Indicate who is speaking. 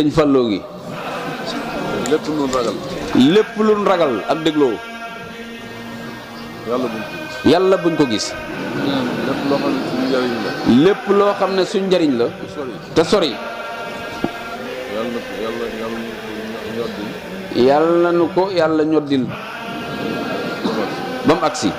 Speaker 1: sëñ Fallou gi
Speaker 2: lépp lu ragal
Speaker 1: lépp lu ragal ak dégloo
Speaker 2: yàlla buñ ko gis.
Speaker 1: yàlla buñ ko gis.
Speaker 2: lépp loo xam ne suñu njariñ la.
Speaker 1: lépp loo xam ne suñ njariñ la
Speaker 2: te sori.
Speaker 1: yàlla nu ko yàlla ñoddil ba mu agsi.